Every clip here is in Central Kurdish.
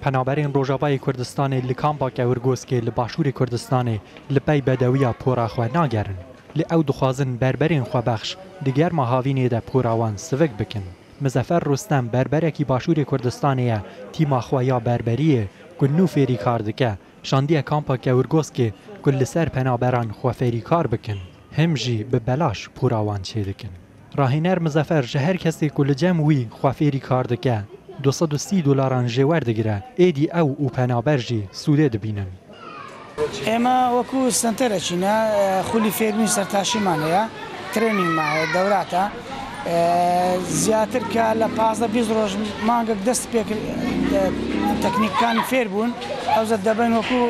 Penaberên Rojavayê Kurdistanê li kampa Kewirgoskê li Başûrê Kurdistanê li pey bedewiya pora xwe nagerin. Lê ew dixwazin berberên xwebexş di germa havînê de pora wan sivik bikin. Mizefer Rustem berberekî Başûrê Kurdistanê ye, tîma xwe ya berberiyê ku nû fêrî kar dike, şandiye kampa Kewirgoskê ku li ser penaberan xwe fêrî kar bikin. Him jî bi belaş pora wan çêdikin. Rahêner Mizefer ji her kesê ku li cem wî xwe fêrî kar dike, 230 dolaran jê werdigire, êdî ew û penaber jî sûdê dibînin. ئێمە وەکو سەنتەرەکینە خولی فێربوونی سەرتاشیمان هەیە، ترێنینگمان هەیە، دەوراتە زیاتر کە لە 15 20 ڕۆژ مانگێک دەست پێکرد تەکنیکەکانی فێر بوون، ئەوجا دەبەین وەکو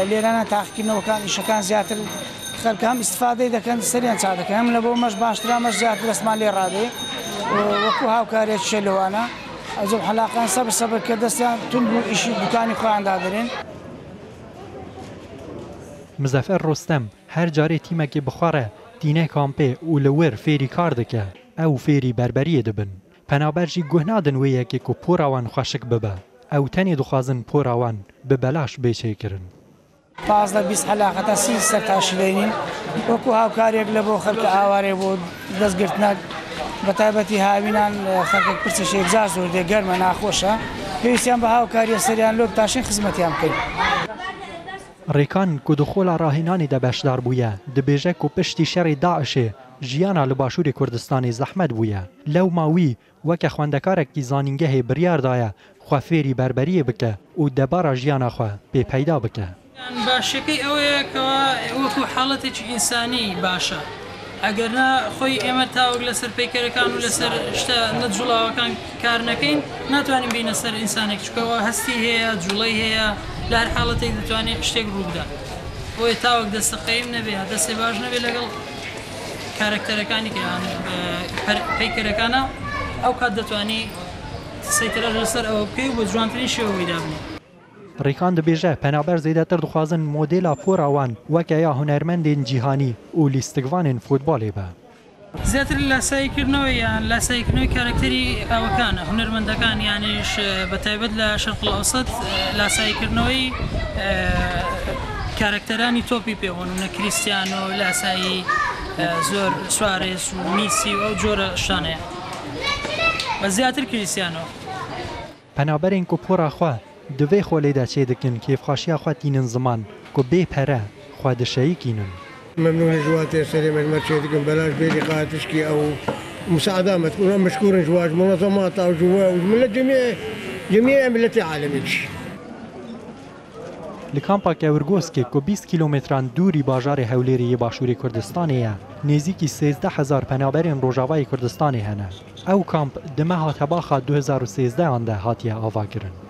لێرانە تاقیکردنەوەکان ئیشەکان زیاتر خەلک هەم ئیستفادەی دەکەن سەریان چاک دەکەن هەم لە بۆ مەش باشترە مەش زیاتر دەستمان لێ ڕادێ وەکو هاوکاریەکیشە لەوانە ئەوجا حەلاقان سەبر سەبر کە دەستیان توند بوو ئیشی دوکانی خۆیان دادەنێن. Mizefer Rustem her carê tîmekê bi xwe re tîne kampê û li wir fêrî kar dike. Ew fêrî berberiyê dibin. Penaber jî guh nadin wê yekê ku pora wan xweşik bibe. Ew tenê dixwazin pora wan bi belaş bê çêkirin. 15 20 حەلاق هەتا 30 سەرتاشی دەینین وەکو هاوکاریەک لە بۆ خەلکە ئاوارەی بۆ دەستگرتنەک بە تایبەتی هاوینان خەلکێک پرسێکی یەکجار زۆر دێ گەرمە ناخۆشە پێویستیان بە هاوکاریە سەریان لۆ بتاشین خزمەتیان بکەین. Rêkan ku di xola rahênanê de beşdar bûye, dibêje ku piştî şerê DAIŞê jiyana li Başûrê Kurdistanê zehmet bûye. Lewma wî weke xwendekarekî zanîngehê biryar daye xwe fêrî berberiyê bike û debara jiyana xwe pê peyda bike. باشەکەی ئەوەیە کەوا وەکو حاڵەتێکی ئینسانی باشە، ئەگەر نا خۆی ئێمە تاوەک لەسەر پەیکەرەکان و لەسەر شتە نەجوڵاوەکان کار نەکەین ناتوانین بینە سەر ئینسانێک، چونکەوە هەستی هەیە، جوڵەی هەیە، لە هەر حاڵەتێک دەتوانێت شتێک ڕوو بدات. بۆیە تاوەک دەستە قەیم نەبێ، دەستێ باش نەبێ لەگەڵ کارەکتەرەکانی کە پەیکەرەکانە، ئەو کات دەتوانی سەیتەرەش لەسەر ئەوە بکەی و بە جوانترین شێوە دابنێ. Rêkan dibêje penaber zêdetir dixwazin modêla pora wan weke ya hunermendên cîhanî û lîstikvanên futbolê be. زیاتر لاساییکردنەوەی یان لاساییکردنەوەی کارکتەری ئەوەکانە هونەرمەندەکان، یانیش بە تایبەت لە شەرق ئەوسەت لاساییکردنەوەی کارکتەرانی تۆپی پێ بۆ نمونە کریستیانۆ لاسایی زۆر سوارێس و میسی و ئەو جۆرە شتانەیە، بە زیاتر کریستیانۆ. Penaberên ku pora xwe di vê xolê de çêdikin kêfxweşiya xwe tînin ziman ku bê pere xwe dişeyikînin. ممنون جواتي سليم المرشد بلاش بيلي قاتشكي او مساعدة مشكور جواج منظمات او جوا من جميع جميع ملت العالم. Li kampa Kewirgoskê ku 20 kîlometran dûrî bajarê Hewlêrê yê Başûrê Kurdistanê ye, nêzîkî 13,000 penaberên Rojavayê Kurdistanê hene. Ew kamp di meha Tebaxa 2013an de hatiye avakirin.